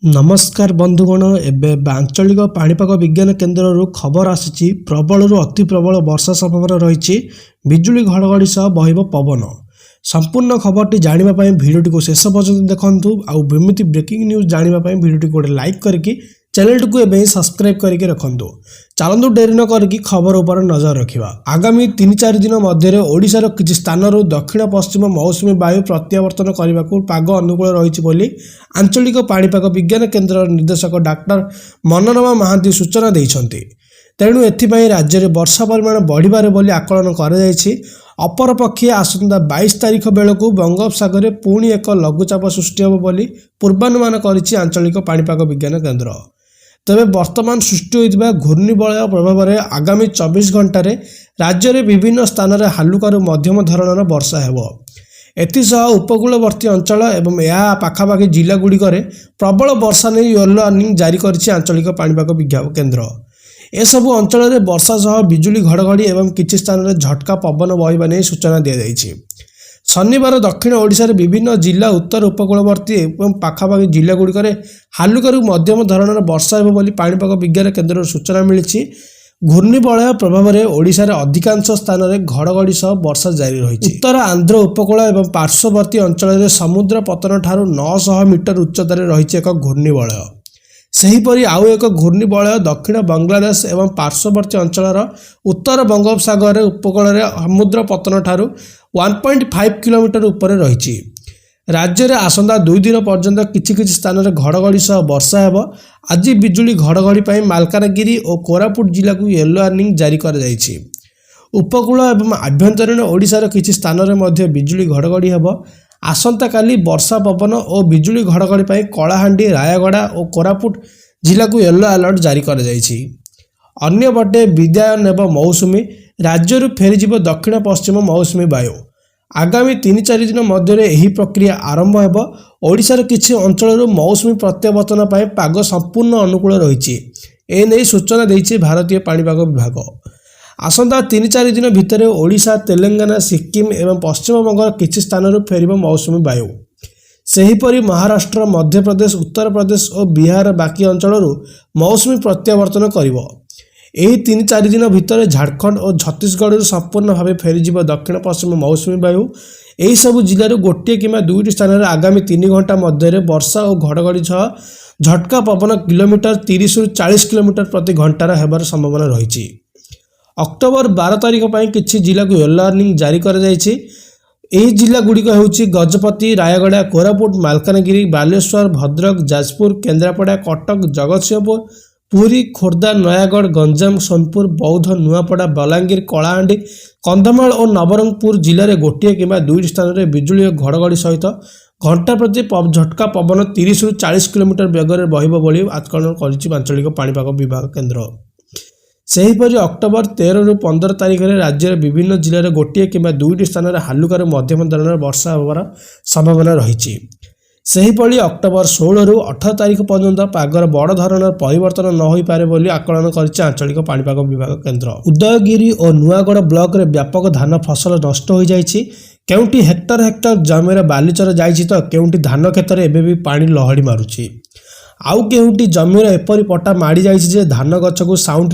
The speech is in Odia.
ନମସ୍କାର ବନ୍ଧୁଗଣ, ଏବେ ଆଞ୍ଚଳିକ ପାଣିପାଗ ବିଜ୍ଞାନ କେନ୍ଦ୍ରରୁ ଖବର ଆସିଛି, ପ୍ରବଳରୁ ଅତି ପ୍ରବଳ ବର୍ଷା ସମ୍ଭାବନା ରହିଛି। ବିଜୁଳି ଘଡ଼ଘଡ଼ି ସହ ବହିବ ପବନ। ସମ୍ପୂର୍ଣ୍ଣ ଖବରଟି ଜାଣିବା ପାଇଁ ଭିଡ଼ିଓଟିକୁ ଶେଷ ପର୍ଯ୍ୟନ୍ତ ଦେଖନ୍ତୁ। ଆଉ ଏମିତି ବ୍ରେକିଂ ନ୍ୟୁଜ୍ ଜାଣିବା ପାଇଁ ଭିଡ଼ିଓଟିକୁ ଗୋଟେ ଲାଇକ୍ କରିକି ଚ୍ୟାନେଲଟିକୁ ଏବେ ହିଁ ସବସ୍କ୍ରାଇବ୍ କରିକି ରଖନ୍ତୁ। ଚାଲନ୍ତୁ, ଡେରି ନ କରିକି ଖବର ଉପରେ ନଜର ରଖିବା। ଆଗାମୀ 3-4 ଦିନ ମଧ୍ୟରେ ଓଡ଼ିଶାର କିଛି ସ୍ଥାନରୁ ଦକ୍ଷିଣ ପଶ୍ଚିମ ମୌସୁମୀ ବାୟୁ ପ୍ରତ୍ୟାବର୍ତ୍ତନ କରିବାକୁ ପାଗ ଅନୁକୂଳ ରହିଛି ବୋଲି ଆଞ୍ଚଳିକ ପାଣିପାଗ ବିଜ୍ଞାନ କେନ୍ଦ୍ରର ନିର୍ଦ୍ଦେଶକ ଡାକ୍ତର ମନୋରମା ମହାନ୍ତି ସୂଚନା ଦେଇଛନ୍ତି। ତେଣୁ ଏଥିପାଇଁ ରାଜ୍ୟରେ ବର୍ଷା ପରିମାଣ ବଢ଼ିପାରେ ବୋଲି ଆକଳନ କରାଯାଇଛି। ଅପରପକ୍ଷେ ଆସନ୍ତା 22 ତାରିଖ ବେଳକୁ ବଙ୍ଗୋପସାଗରରେ ପୁଣି ଏକ ଲଘୁଚାପ ସୃଷ୍ଟି ହେବ ବୋଲି ପୂର୍ବାନୁମାନ କରିଛି ଆଞ୍ଚଳିକ ପାଣିପାଗ ବିଜ୍ଞାନ କେନ୍ଦ୍ର। ତେବେ ବର୍ତ୍ତମାନ ସୃଷ୍ଟି ହୋଇଥିବା ଘୂର୍ଣ୍ଣିବଳୟ ପ୍ରଭାବରେ ଆଗାମୀ 24 ଘଣ୍ଟାରେ ରାଜ୍ୟରେ ବିଭିନ୍ନ ସ୍ଥାନରେ ହାଲୁକାରୁ ମଧ୍ୟମ ଧରଣର ବର୍ଷା ହେବ। ଏଥିସହ ଉପକୂଳବର୍ତ୍ତୀ ଅଞ୍ଚଳ ଏବଂ ଏହା ପାଖାପାଖି ଜିଲ୍ଲାଗୁଡ଼ିକରେ ପ୍ରବଳ ବର୍ଷା ନେଇ ୟେଲୋ ୱାର୍ଣ୍ଣିଂ ଜାରି କରିଛି ଆଞ୍ଚଳିକ ପାଣିପାଗ ବିଜ୍ଞାନ କେନ୍ଦ୍ର। ଏସବୁ ଅଞ୍ଚଳରେ ବର୍ଷା ସହ ବିଜୁଳି ଘଡ଼ଘଡ଼ି ଏବଂ କିଛି ସ୍ଥାନରେ ଝଟକା ପବନ ବହିବା ନେଇ ସୂଚନା ଦିଆଯାଇଛି। ଶନିବାର ଦକ୍ଷିଣ ଓଡ଼ିଶାର ବିଭିନ୍ନ ଜିଲ୍ଲା, ଉତ୍ତର ଉପକୂଳବର୍ତ୍ତୀ ଏବଂ ପାଖାପାଖି ଜିଲ୍ଲାଗୁଡ଼ିକରେ ହାଲୁକାରୁ ମଧ୍ୟମ ଧରଣର ବର୍ଷା ହେବ ବୋଲି ପାଣିପାଗ ବିଜ୍ଞାନ କେନ୍ଦ୍ରରୁ ସୂଚନା ମିଳିଛି। ଘୂର୍ଣ୍ଣିବଳୟ ପ୍ରଭାବରେ ଓଡ଼ିଶାର ଅଧିକାଂଶ ସ୍ଥାନରେ ଘଡ଼ଘଡ଼ି ସହ ବର୍ଷା ଜାରି ରହିଛି। ଉତ୍ତର ଆନ୍ଧ୍ର ଉପକୂଳ ଏବଂ ପାର୍ଶ୍ୱବର୍ତ୍ତୀ ଅଞ୍ଚଳରେ ସମୁଦ୍ର ପତ୍ତନ ଠାରୁ 900 ମିଟର ଉଚ୍ଚତାରେ ରହିଛି ଏକ ଘୂର୍ଣ୍ଣିବଳୟ। ସେହିପରି ଆଉ ଏକ ଘୂର୍ଣ୍ଣିବଳୟ ଦକ୍ଷିଣ ବାଂଲାଦେଶ ଏବଂ ପାର୍ଶ୍ୱବର୍ତ୍ତୀ ଅଞ୍ଚଳର ଉତ୍ତର ବଙ୍ଗୋପସାଗରରେ ଉପକୂଳରେ ସମୁଦ୍ର ପତ୍ତନ ଠାରୁ 1.5 କିଲୋମିଟର ଉପରେ ରହିଛି। ରାଜ୍ୟରେ ଆସନ୍ତା 2 ଦିନ ପର୍ଯ୍ୟନ୍ତ କିଛି କିଛି ସ୍ଥାନରେ ଘଡ଼ଘଡ଼ି ସହ ବର୍ଷା ହେବ। ଆଜି ବିଜୁଳି ଘଡ଼ଘଡ଼ି ପାଇଁ ମାଲକାନଗିରି ଓ କୋରାପୁଟ ଜିଲ୍ଲାକୁ ୟେଲୋ ୱାର୍ଣ୍ଣିଂ ଜାରି କରାଯାଇଛି। ଉପକୂଳ ଏବଂ ଆଭ୍ୟନ୍ତରୀଣ ଓଡ଼ିଶାର କିଛି ସ୍ଥାନରେ ମଧ୍ୟ ବିଜୁଳି ଘଡ଼ଘଡ଼ି ହେବ। ଆସନ୍ତାକାଲି ବର୍ଷା, ପବନ ଓ ବିଜୁଳି ଘଡ଼ଘଡ଼ି ପାଇଁ କଳାହାଣ୍ଡି, ରାୟଗଡ଼ା ଓ କୋରାପୁଟ ଜିଲ୍ଲାକୁ ୟେଲୋ ଆଲର୍ଟ ଜାରି କରାଯାଇଛି। ଅନ୍ୟପଟେ ବିଦାୟ ନେବ ମୌସୁମୀ, ରାଜ୍ୟରୁ ଫେରିଯିବ ଦକ୍ଷିଣ ପଶ୍ଚିମ ମୌସୁମୀ ବାୟୁ। ଆଗାମୀ 3-4 ଦିନ ମଧ୍ୟରେ ଏହି ପ୍ରକ୍ରିୟା ଆରମ୍ଭ ହେବ। ଓଡ଼ିଶାର କିଛି ଅଞ୍ଚଳରୁ ମୌସୁମୀ ପ୍ରତ୍ୟାବର୍ତ୍ତନ ପାଇଁ ପାଗ ସମ୍ପୂର୍ଣ୍ଣ ଅନୁକୂଳ ରହିଛି। ଏନେଇ ସୂଚନା ଦେଇଛି ଭାରତୀୟ ପାଣିପାଗ ବିଭାଗ। ଆସନ୍ତା 3-4 ଦିନ ଭିତରେ ଓଡ଼ିଶା, ତେଲେଙ୍ଗାନା, ସିକ୍କିମ ଏବଂ ପଶ୍ଚିମବଙ୍ଗର କିଛି ସ୍ଥାନରୁ ଫେରିବ ମୌସୁମୀ ବାୟୁ। ସେହିପରି ମହାରାଷ୍ଟ୍ର, ମଧ୍ୟପ୍ରଦେଶ, ଉତ୍ତରପ୍ରଦେଶ ଓ ବିହାର ବାକି ଅଞ୍ଚଳରୁ ମୌସୁମୀ ପ୍ରତ୍ୟାବର୍ତ୍ତନ କରିବ। ଏହି 3-4 ଦିନ ଭିତରେ ଝାଡ଼ଖଣ୍ଡ ଓ ଛତିଶଗଡ଼ରୁ ସମ୍ପୂର୍ଣ୍ଣ ଭାବେ ଫେରିଯିବ ଦକ୍ଷିଣ ପଶ୍ଚିମ ମୌସୁମୀ ବାୟୁ। ଏହିସବୁ ଜିଲ୍ଲାରୁ ଗୋଟିଏ କିମ୍ବା ଦୁଇଟି ସ୍ଥାନରେ ଆଗାମୀ 3 ଘଣ୍ଟା ମଧ୍ୟରେ ବର୍ଷା ଓ ଘଡ଼ଘଡ଼ି ସହ ଝଟକା ପବନ କିଲୋମିଟର 30ରୁ 40 କିଲୋମିଟର ପ୍ରତି ଘଣ୍ଟାର ହେବାର ସମ୍ଭାବନା ରହିଛି। ଅକ୍ଟୋବର 12 ତାରିଖ ପାଇଁ କିଛି ଜିଲ୍ଲାକୁ ୟେଲୋ ୱାର୍ଣ୍ଣିଂ ଜାରି କରାଯାଇଛି। ଏହି ଜିଲ୍ଲାଗୁଡ଼ିକ ହେଉଛି ଗଜପତି, ରାୟଗଡ଼ା, କୋରାପୁଟ, ମାଲକାନଗିରି, ବାଲେଶ୍ୱର, ଭଦ୍ରକ, ଯାଜପୁର, କେନ୍ଦ୍ରାପଡ଼ା, କଟକ, ଜଗତସିଂହପୁର, ପୁରୀ, ଖୋର୍ଦ୍ଧା, ନୟାଗଡ଼, ଗଞ୍ଜାମ, ସୋନପୁର, ବୌଦ୍ଧ, ନୂଆପଡ଼ା, ବଲାଙ୍ଗୀର, କଳାହାଣ୍ଡି, କନ୍ଧମାଳ ଓ ନବରଙ୍ଗପୁର ଜିଲ୍ଲାରେ ଗୋଟିଏ କିମ୍ବା ଦୁଇଟି ସ୍ଥାନରେ ବିଜୁଳି ଓ ଘଡ଼ଘଡ଼ି ସହିତ ଘଣ୍ଟା ପ୍ରତି ଝଟକା ପବନ 30ରୁ 40 କିଲୋମିଟର ବେଗରେ ବହିବ ବୋଲି ଆକଳନ କରିଛି ଆଞ୍ଚଳିକ ପାଣିପାଗ ବିଭାଗ କେନ୍ଦ୍ର। ସେହିପରି ଅକ୍ଟୋବର 13ରୁ 15 ତାରିଖରେ ରାଜ୍ୟର ବିଭିନ୍ନ ଜିଲ୍ଲାରେ ଗୋଟିଏ କିମ୍ବା ଦୁଇଟି ସ୍ଥାନରେ ହାଲୁକାରୁ ମଧ୍ୟମ ଧରଣର ବର୍ଷା ହେବାର ସମ୍ଭାବନା ରହିଛି। ସେହିଭଳି ଅକ୍ଟୋବର 16ରୁ 18 ତାରିଖ ପର୍ଯ୍ୟନ୍ତ ପାଗର ବଡ଼ ଧରଣର ପରିବର୍ତ୍ତନ ନ ହୋଇପାରେ ବୋଲି ଆକଳନ କରିଛି ଆଞ୍ଚଳିକ ପାଣିପାଗ ବିଭାଗ କେନ୍ଦ୍ର। ଉଦୟଗିରି ଓ ନୂଆଗଡ଼ ବ୍ଲକରେ ବ୍ୟାପକ ଧାନ ଫସଲ ନଷ୍ଟ ହୋଇଯାଇଛି। କେଉଁଠି ହେକ୍ଟର ହେକ୍ଟର ଜମିରେ ବାଲିଚର ଯାଇଛି ତ କେଉଁଠି ଧାନ କ୍ଷେତରେ ଏବେ ବି ପାଣି ଲହଡ଼ି ମାରୁଛି। ଆଉ କେଉଁଠି ଜମିର ଏପରି ପଟା ମାଡ଼ି ଯାଇଛି ଯେ ଧାନ ଗଛକୁ ସାଉଣ୍ଡ